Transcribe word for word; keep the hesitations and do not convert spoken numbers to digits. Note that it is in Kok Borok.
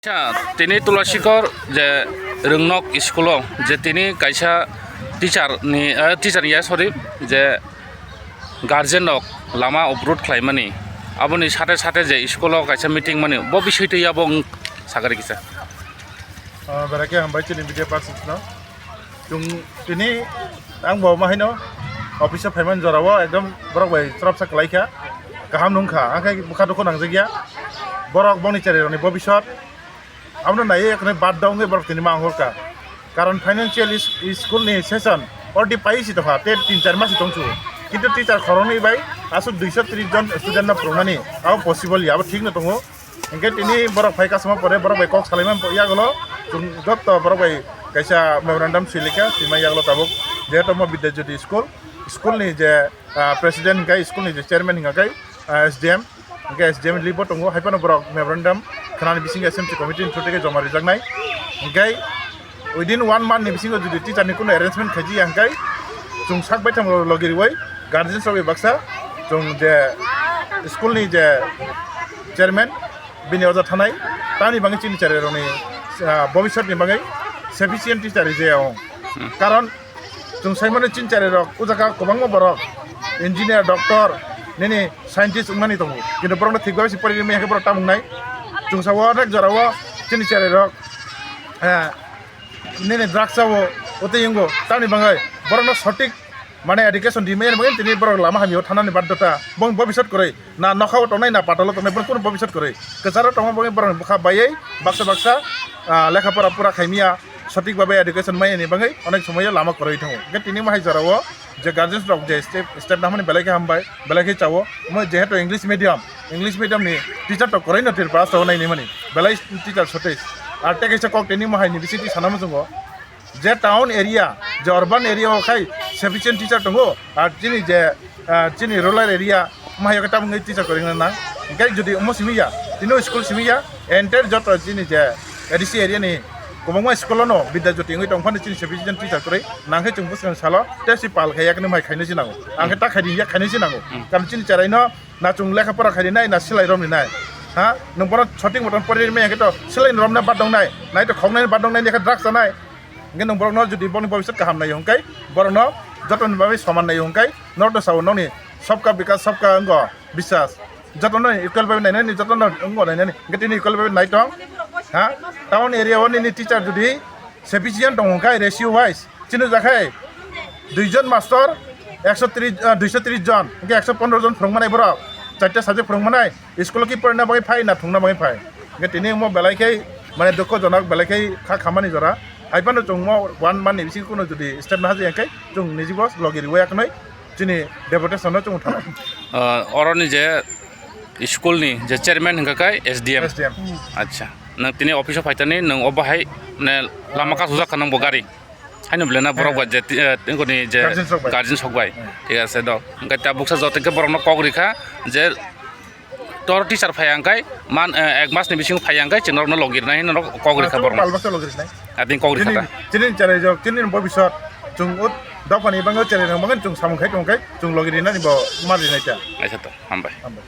Acha, tini Tulasikor je Rwngnok school o je tini kaisa teacher ni, eh, teacher ya, sorry, je guardian rok lama obroad khlaimani, aboni sate sate je school o kaisa meeting mani, bo bisoi twi abo wng sakari kisa. Ah, berai khe hambai chini media persons no. Chwng tini ang bo ma haino office o phaiman jora o ekdom borok bai chwrapsa kwlai kha, kaham nung kha, ang khe bwkha dukhu nangjak ya, borok bongni cherai rokni bobisot. Abono naiwi ekhorni bad dong wngwi borok tini ma wngkha. Karon financial is-, school ni session already pai si tongkha, tei tin char mas si tongsu. Kintu teacher khoroknwi bai aswk duiso tris jon student no phwrwngmani abo possible ya, abo thik no tongo. Hinkhe tini borok phai kasama pore borok bai kok salaimani yagulo chwng joto borok bai kaisa memorandum swi likha, swima yagulo tabuk jehetu omo Bidya Jyoti school, school ni je, ah, president hinkhe school ni je chairman hinkhe, ah, S D M. Hingke S D M leave bo tongo, hai phano borok memorandum khnani bisingo S M C committee ni through tei joma rijaknai. Hingke within one month ni bisingo jodi teacher ni kunu arrangement khaiji ya hingke chwng sak baithang logi riwi guardians rok bai baksa chwng je school ni je chairman bini oja thanai tamni bagwi chini cherai rokni, ah, bobisot ni bagwi sufficient teacher rijaya ong. Karon Chwng sai mano chini cherai rok o jaga kwbangma borok engineer, doctor, nini scientist wngmani tongo, kintu borokno thik bai se pori rwmani hwnkhe borok tamung nai. Chwng sao onek jora o chini cherai rok, eh, nini drugs o, o tei wngo, tamni bagwi borokno sotik mane education rimani bagwi tini borok lama hamya o thanani baddhota bong bobisot kwrwi. Na nokha o tongnai na patalo tongnai, bono kunu bobisot kwrwi. Kwcharo tongma bagwi borokni bwkha baiwi baksa baksa, ah, lekha pora pura khaimya, sotik babai education maya ni bagwi onek somoyo lama kwrwi thango. Hwnkhe tini mohai jorao je guardians rok je step, step nahmani belai khe hambai, belai khe chao. Omo jehetu English medium, English medium ni teacher to kwrwi no Tripura o naini mani, belai teacher shortage. Ar tei kaisa kok tini mohai ni bisingtwi sana muchungo. Je town area, je urban area o khai sufficient teacher tongo, ar chini je, ah, chini rural area mahayo khe tamungni teacher kwrwngna nang. Hingke jodi omo simi ya, tini o school simi ya, entire joto chini je A D C area ni kwbangma school o no Bidya Jyoti wngwi tong phano chini sufficient teacher kwrwi, nang khe chwng bwswkang salo tei si pal khai yakni mai khainai si nango. Ang khe ta khai di ya khainai si nango. Hmm. Karon chini cherai no na chwng lekha pora khai di nai na silai romni nai. Ha? Nwng bono sotik moton pori rimani hingke to silai romna bad dong nai, nai to khoknai bad dong nai, lekha drugs chanai. Hingke nwng borokno jodi boni bobisot kaham naio hingke borokno jotoni bagwi soman naio hingke norokno sao nokni sabka bikas sabka wngo biswas. Jotono equal bai nainani, jotono wngo nainani. Hingke tini equal bai nai tong. Ha? Town area o nini teacher jodi sufficient tong hingke ratio wise chini jakhai duijon master ekso tris, ah, duiso tris jon, hingke ekso pondro jon phwrwngmanai borok, charta subject phwrwngmanai. School o ki porina bagwi phai na thungna bagwi phai. Hingke tini omo belai khe mane dukhojonok, belai khe kha khamani jora. Hai phano chwng mo one month ni bisingo kunu jodi step naha jaya khe chwng nijibo logi riwi yaknai chini deputation no chwng thanai. Ah, oroni je school ni je chairman hingka kai S D M. S D M. Acha, nang tini office o phaitani nang obo hai ne lama kasujak kha nang bo gari. Haino belai na borok ba je ti-, eh, tingkoni je guardian sok bai. Guardian sok bai. Hmm. Thik ase do. Hingke ta buksa joto khe borokno kok rikha je tor teacher phai ang kai man, eh, ek mas ni bisingo phai ang kai chwng norokno logi rwnai hino norok kok rikha borokno. Pal basa logi rwnai. Ating kok rikha ta. Chini, chini cherai jok, chini bobisot chwng ut dophani bangwi cherai rok mangin chwng samung khai tong kai chwng logi rwnani bo ma rwnai ta. Aisa to, hambai. Hambai.